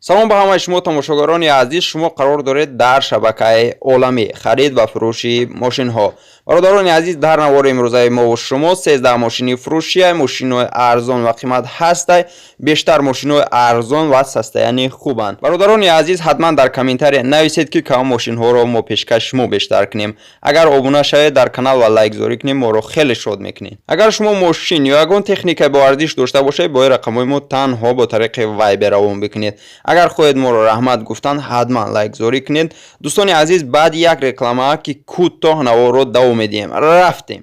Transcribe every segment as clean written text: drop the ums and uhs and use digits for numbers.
Салом ба ҳамаи шумо, тамошогарони азиз. Шумо қарор доред дар шабакаи Оламӣ, харид ва фурӯши мошинҳо. Бародарони азиз, дар навори имрӯзаи мо шумо 13 мошини фурӯшия, мошинҳои арзон ва қимат ҳастай. Бештар мошинҳои арзон ва состояние хубанд. Бародарони азиз, ҳатман дар комментария нависед, ки кадом мошинҳоро мо пешкаш шумо бештар кунем. Агар обуна шавед дар канал ва лайкзорӣ кунем, моро хеле шод мекунед. Агар шумо мошин ё ягон техникаи боарзиш дошта бошед, бо рақамҳои мо танҳо бо тариқи Вайбер равон бикунед. Агар хоҳед моро раҳмат гуфтан, ҳатман лайкзорӣ кунед. Дӯстони азиз, баъди як реклама, ки кӯтоҳ, наворро давом медиҳем. Рафтем.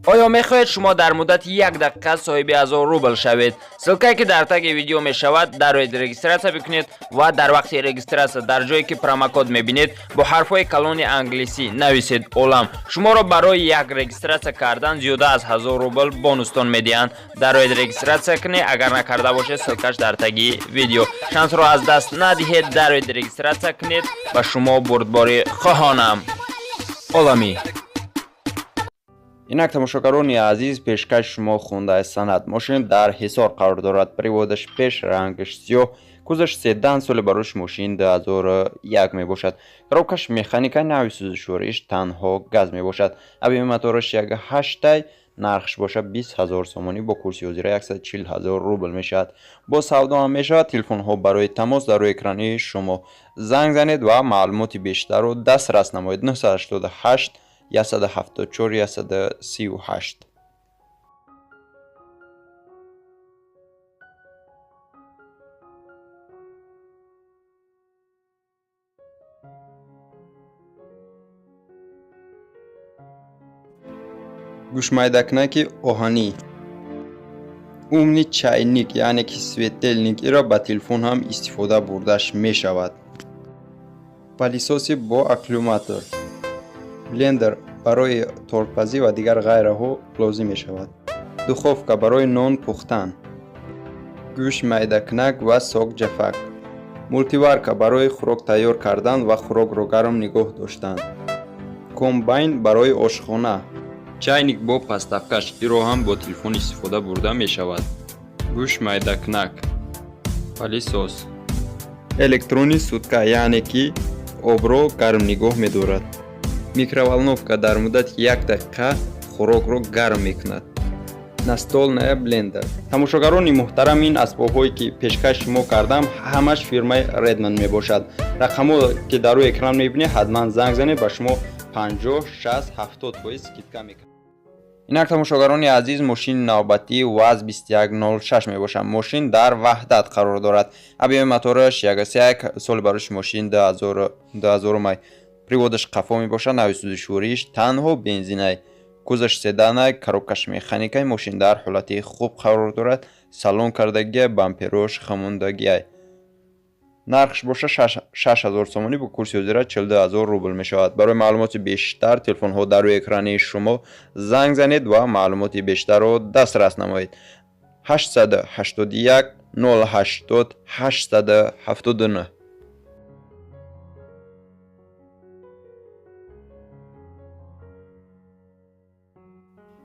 Оё мехоҳед шумо дар муддати як дақиқа соҳиби 1000 рубл шавед? Ссылка е ки дар таги видео мешавад, дароед, регистрация бикунед ва дар вақти регистрация дар ҷое ки промокод мебинед, бо ҳарфҳои калони англисӣ нависед «Олам». Шуморо барои як регистрация кардан зиёда аз 1000 рубл бонустон медиҳанд. Дароед, регистрация кунед, агар накарда бошед. Ссылка ш дар таги видео. Шансро аз даст надиҳед, дароед, регистрация кунед. Ба шумо бурдборӣ хоҳонам. Оламӣ. Инак, тамошогарони азиз, пешкаши шумо Хундай Сонат. Мошин дар Ҳисор қарор дорад. Привод аш пеш, рангаш сиёҳ, кузоваш седан, соли барош мошин 2001 мебошад. Коробка ш механика, нави сӯзишвориш танҳо газ мебошад. Объём и мотораш як ҳаштай. Нархш бошад 20 000 сомонӣ, бо курси ҳозира 140 000 рубл мешавад. Бо савдо ҳам мешавад. Телефонҳо барои тамос дар рӯи экрани шумо. Занг занед ва маълумоти бештарро дастрас намоед: 988 174 138. Гӯшмайдакунаки оҳанӣ, умный чайник, яъне ки светильник, иро ба телефон ҳам истифода бурдаш мешавад. Пылесос и бо аккумулятор, блендер барои тортпазӣ ва дигар ғайраҳо лозим мешавад. Духовка барои нон пухтан, гӯшт майдакунак ва сок ҷафак, мультиварка барои хӯрок тайёр кардан ва хӯрокро гарм нигоҳ доштан, комбайн барои ошхона, чайник бо подставка ш, иро ҳам бо телефон истифода бурда мешавад, гӯшт майдакунак, пылесос, электронный сутка, яъне ки обро гарм нигоҳ медорад, микроволновка, дар муддати як дақиқа хӯрокро гарм мекунад, настольная блендер. Тамошогарони муҳтарам, ин асбобҳое ки пешкаш шумо кардам, ҳамаш фирмаи Редман мебошад. Рақамҳо ки дар рӯи экран мебинед, ҳатман занг занед, ба шумо 50, 60, 70% скидка мекунад. Инак, тамошогарони азиз, мошини навбатии ВАЗ 2106 мебошад. Мошин дар Ваҳдат қарор дорад. Объём и мотораш 1.1, соли барои мошин 2000 май. Привод аш қафо мебошад, нави сӯзишвориш танҳо бензинай. Кузоваш седанай, коробка ш механикай. Мошин дар ҳолати хуб қарор дорад, салон кардагиай, бамперош хамондагиай. Нархш боша 6000 сомонӣ, бо курси ҳозира 42 000 рубл мешавад. Барои маълумоти бештар телефонҳо дар рӯи экрани шумо, занг занед ва маълумоти бештарро дастрас намоед: 881 080 879.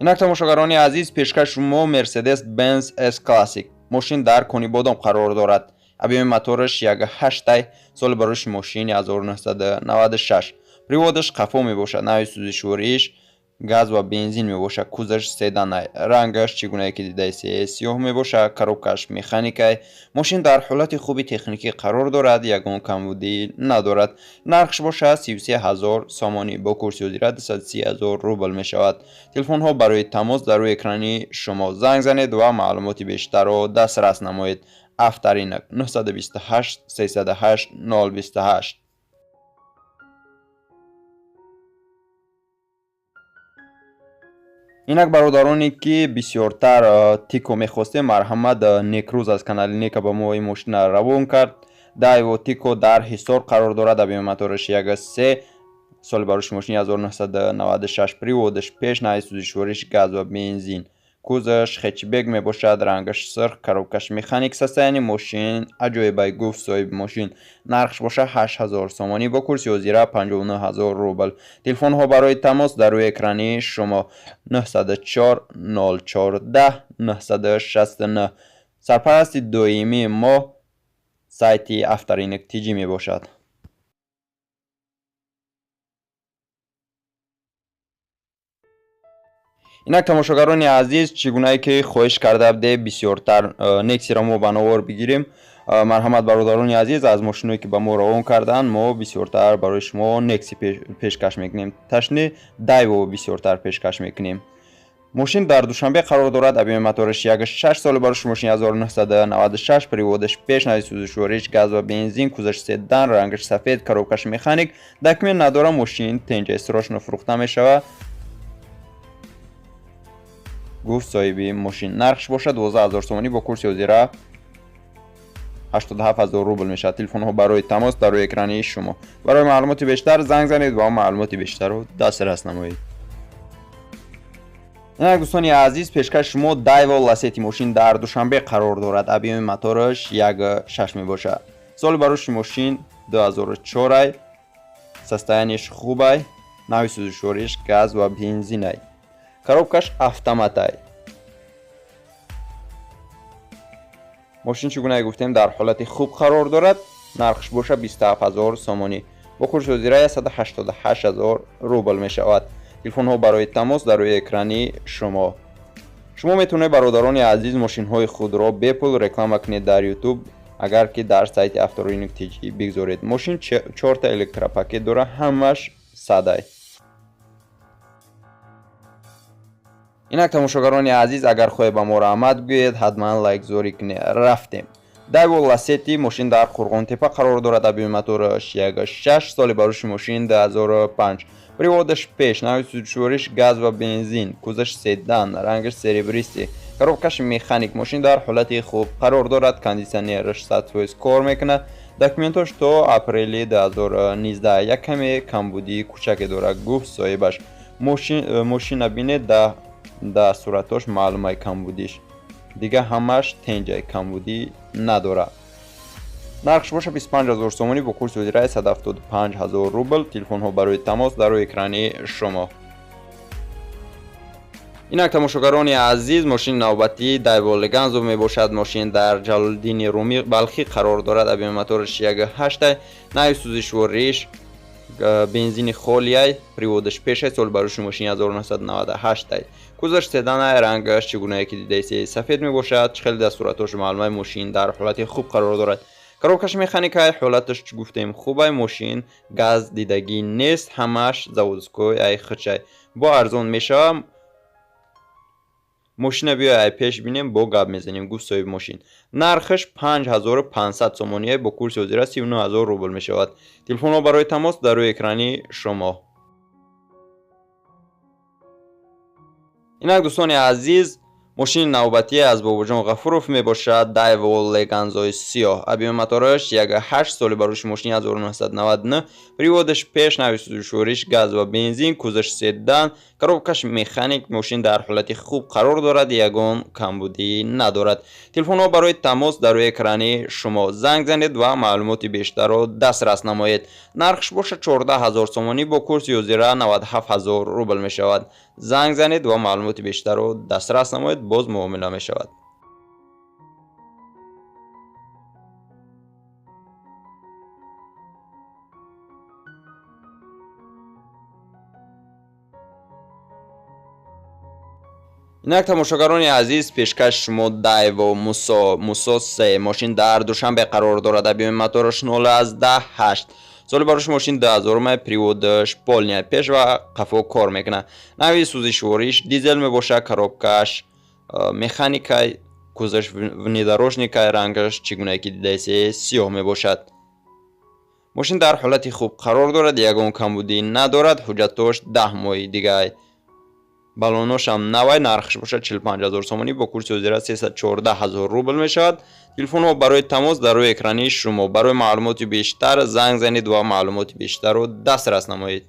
Инак, тамошогарони азиз, пешкаш шумо Мерседес Бенз С Классик. Мошин дар Конибодом қарор дорад. Объём и мотораш як ҳаштай, соли барои мошини 1996. Привод аш қафо мебошад, нави сӯзишвориш газ ва бензин мебошад. Кузоваш седанай, рангаш чӣ гунае ки дидаи, сиёҳ мебошад. Коробка ш механикай. Мошин дар ҳолати хуби техникӣ қарор дорад, ягон камбудӣ надорад. Нархш бошад 33 000 сомонӣ, бо курси ҳозира 230 000 рубл мешавад. Телефонҳо барои тамос дар рӯи экрани шумо, занг занед ва маълумоти бештарро дастрас намоед: Авторынок, 928 308 028. Инак, бародароне ки бисёртар Тико мехостем, марҳамат. Некрӯз аз канали Нека ба мо ин мошина равон кард. Дайво Тико дар Ҳисор қарор дорад. Объём и мотораш як се, соли барои мошини 1996. Привод аш пеш, нави сӯзишвориш газ ва бензин. Кузоваш хэтчбек мебошад, рангаш сурх, коробка ш механик. Состояние мошин аҷоибай, гуфт соҳиби мошин. Нархш бошад 8000 сомонӣ, бо курси ҳозира 59 000 рубл. Телефонҳо барои тамос дар рӯи экрани шумо: 904 014 969. Сарпарасти доимии мо сайти Авторынок TG мебошад. Инак, тамошогарони азиз, чӣ гунае ки хоҳиш карда будед, бисёртар Нексиро мо ба навор бигирем. Марҳамат, бародарони азиз, аз мошиное ки ба мо равон карданд, мо бисёртар барои шумо Некси пешкаш мекунем, точнее, Дайво бисёртар пешкаш мекунем. Мошин дар Душанбе қарор дорад. Объёми мотораш 1,6, соли барош мошин 1996, приводаш пеш, нави сӯзишвориш газ ва бензин, кузаш седан, рангаш сафед, коробкаш механик, документ надора. Мошин тенҷа, срочно фурӯхта мешавад, гуфт соҳиби мошин. Нархш бошад 12 000 сомонӣ, бо курси ҳозира 87 000 рубл мешавад. Телефонҳо барои тамос дар рӯи экрани шумо. Барои маълумоти бештар занг занед ва маълумоти бештарро дастрас намоед. Инак, дӯстони азиз, пешкаши шумо Дайво Ласети. Мошин дар Душанбе қарор дорад. Объёми мотораш 1,6 мебошад. Соли бароши мошин 2004, состояниеш хубай, нави сӯзишвориш газ ва бензинай, коробкаш автоматай. Мошин, чӣ гунае гуфтем, дар ҳолати хуб қарор дорад. Нархш боша 27 000 сомонӣ, бо курси ҳозира 188 000 рубл мешавад. Телефонҳо барои тамос дар рӯи экрани шумо. Шумо метавонед, бародарони азиз, мошинҳои худро бепул реклама кунед дар Ютуб, агар ки дар сайти Авторынок TG бигзоред. Мошин чорта электропакет дора, ҳамаш садай. Инак, тамошогарони азиз, агар хоҳед ба мо раҳмат гӯед, ҳатман лайкзорӣ кунед. Рафтем. Дайво Ласети. Мошин дар Қурғонтепа қарор дорад. Объёми мотораш 1,6, соли бароши мошин 2005, приводаш пеш, нави сӯзишвориш газ ва бензин, кузаш седан, рангаш серебристый, коробкаш механик. Мошин дар ҳолати хуб қарор дорад, кондитсионераш 100% кор мекунад, документош то апрели 2019. Як каме камбудии кӯчаке дорад, гуфт соҳибаш. Мошина бинед, да суратош маълумай камбудиш. Дига ҳамаш тенҷай, камбудӣ надорад. Нархш боша 25 000 сомонӣ, бо курси ҳозира 175 000 рубл. Телефонҳо барои тамос дар рӯи экрани шумо. Инак, тамошогарони азиз, мошини навбатии Дайво Леганзо мебошад. Мошин дар Ҷалолиддини Румӣ, Балхӣ қарор дорад. Объёми мотораш 1,8, нави сӯзишвориш бензини холияй, приводаш пешай, соли бароши мошин 1998, кузаш седанай, рангаш, чӣ гунае ки дидаисе, сафед мебошад. Чӣ хеле дар суратош маълумай, мошин дар ҳолати хуб қарор дорад. Коробкаш механикай, ҳолаташ, чӣ гуфтем, хубай. Мошин газ дидагӣ нест, ҳамаш заводской ай хичай. Бо арзон мешавам. Мошина биёй ай пеш бинем, бо гап мезанем, гуфт соҳиби мошин. Нархаш 5500 сомоние, бо курси ҳозира 39 000 рубл мешавад. Телефонҳо барои тамос дар рӯи экрани шумо. Инак, дӯстони азиз, мошини навбатӣ аз Бобоҷон Ғафуров мебошад. Дайво Леганзои сиёҳ, объёми мотораш 1,8, соли бароши мошини 1999, приводаш пеш, нави сӯзишвориш газ ва бензин, кузаш седан, коробкаш механик. Мошин дар ҳолати хуб қарор дорад, ягон камбудӣ надорад. Телефонҳо барои тамос дар рӯи экрани шумо. Занг занед ва маълумоти бештарро дастрас намоед. Нархш бошад 14 000 сомонӣ, бо курси ҳозира 97 000 рубл мешавад. Занг занед ва маълумоти бештарро дастрас намоед, боз муомила мешавад. Инак, тамошогарони азиз, пешкаш шумо Дайво Мусо, Мусо се. Мошин дар Душанбе қарор дорад. Объёми мотораш 0,8, соли бароши мошин 2000, приводаш полный, пеш ва қафо кор мекунад, нави сӯзишвориш дизел мебошад, коробкаш механикай, кузаш внедорожникай, рангаш, чӣ гунае ки дидаисе, сиёҳ мебошад. Мошин дар ҳолати хуб қарор дорад, ягон камбудӣ надорад, ҳуҷҷатош 10 моҳи дигай, баллоношам навай. Нархш бошад 45 000 сомонӣ, бо курси ҳозира 314 000 рубл мешавад. Телефонҳо барои тамос дар рӯи экрани шумо. Барои маълумоти бештар занг занед ва маълумоти бештарро дастрас намоед.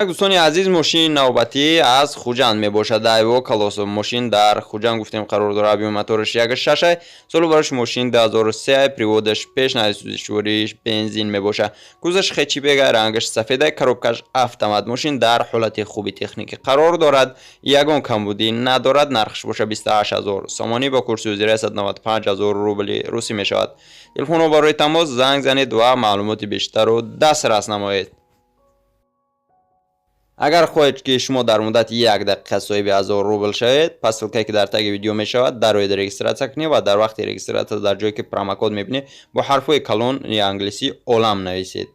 Дӯстони азиз, мошини навбатӣ аз Хуҷанд мебошад. Дайво Колосо. Мошин дар Хуҷанд гуфтем қарор дорад. Объёми мотораш 1.6, соли барош мошин 2003, приводаш пеш, навъи сӯзишвориш бензин мебошад. Кузоваш хэтчбек, рангаш сафеда, коробкаш автомат. Мошин дар ҳолати хуби техникӣ қарор дорад, ягон камбудӣ надорад. Нархш бошад 28 000 сомонӣ, бо курси ҳозира 195 000 рубли русӣ мешавад. Телефонҳо барои тамос, занг занед ва маълумоти бештарро дастрас намоед. Агар хоҳед, ки шумо дар муддати як дақиқа соҳиби 1000 рубл шавед, пас ссылкае, ки дар таги видео мешавад, дароед, регистрация кунед ва дар вақти регистрация дар ҷое, ки промокод мебинед, бо ҳарфҳои калони англисӣ «Олам» нависед.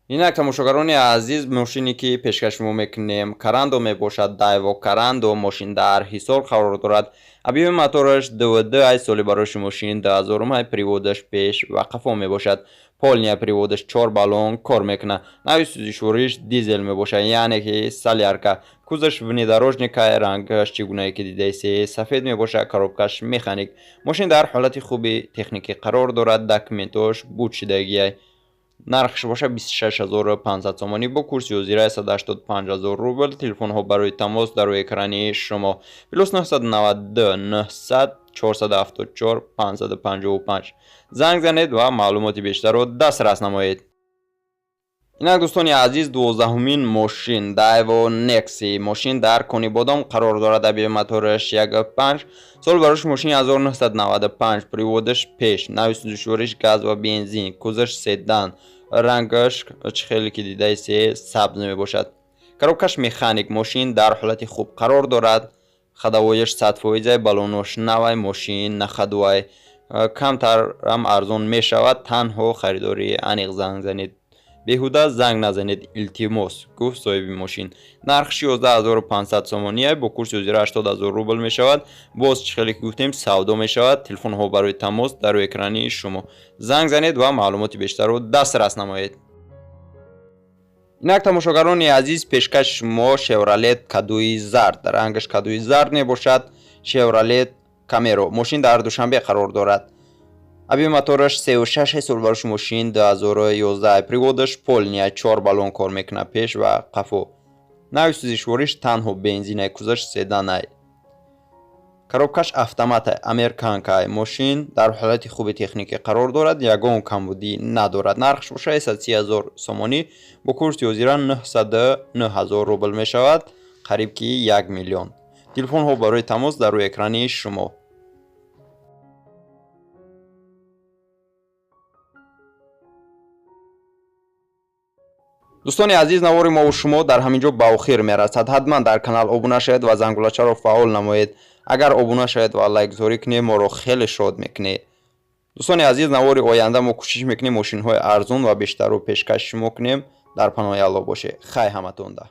Инак, тамошогарони азиз, мошине, ки пешкаш шумо мекунем, Карандо мебошад. Дайво Карандо. Мошин дар Ҳисор қарор дорад. Объёми мотораш 2.2 ай, соли бароши мошин 2000, ай, приводаш пеш ва қафо мебошад. Полный приводаш, чор баллон кор мекунад. Навъи сӯзишвориш дизел мебошад, яъне ки солярка. Кузоваш внедорожник ай, рангаш, чӣ гунае ки дидаисе, сафед мебошад. Коробкаш механик. Мошин дар ҳолати хуби техникӣ қарор дорад, документош буд шидагиай. Нархш бошад 26 500 сомонӣ, бо курси ҳозира 185 000 рубл. Телефонҳо барои тамос дар рӯи экрани шумо: +992 900 474 555. Занг занед ва маълумоти бештарро дастрас намоед. Инак, дӯстони азиз, 12-ҳумин мошин Дайво Некси. Мошин дар Конибодом қарор дорад. Объёми мотораш 1.5, сол барош мошини 1995, приводаш пеш, навъи сӯзишвориш газ ва бензин, кузоваш седан, рангаш, чӣ хеле ки дидаисе, сабз мебошад. Коробкаш механик. Мошин дар ҳолати хуб қарор дорад, ходовояш 100%, баллонош навай, мошин на ходу, камтарам арзон мешавад. Танҳо харидори аниқ занг занед, беҳуда занг назанед, илтимос, гуфт соҳиби мошин. Нархш 11 500 сомонӣ, бо курси ҳозира 80 000 рубл мешавад. Боз, чӣ хеле ки гуфтем, савдо мешавад. Телефонҳо барои тамос дар рӯи экрани шумо, занг занед ва маълумоти бештарро дастрас намоед. Инак, тамошогарони азиз, пешкаши шумо Шевролет кадуи зард, рангаш кадуи зард мебошад. Шевролет Камеро. Мошин дар Душанбе қарор дорад. Объёми мотораш 3.6, сол барош мошин 2011, приводаш полный, чор баллон кор мекунад, пеш ва қафо. Навъи сӯзишвориш танҳо бензинай, кузоваш седанай, коробкаш автоматай, американкай. Мошин дар ҳолати хуби техникӣ қарор дорад, ягон камбудӣ надорад. Нархш бошад 130 000 сомонӣ, бо курси ҳозира 909 000 рубл мешавад, қариб ки 1 миллион. Телефонҳо барои тамос дар рӯи экрани шумо. Дӯстони азиз, навори мову шумо дар ҳамин ҷо ба охир мерасад. Ҳатман дар канал обуна шавед ва зангулачаро фаъол намоед. Агар обуна шавед ва лайкгузорӣ кунед, моро хеле шод мекунед. Дӯстони азиз, навори оянда мо кӯшиш мекунем мошинҳои арзон ва бештарро пешкаши шумо кунем. Дар паноҳи Аллоҳ бошед. Хай ҳаматонда.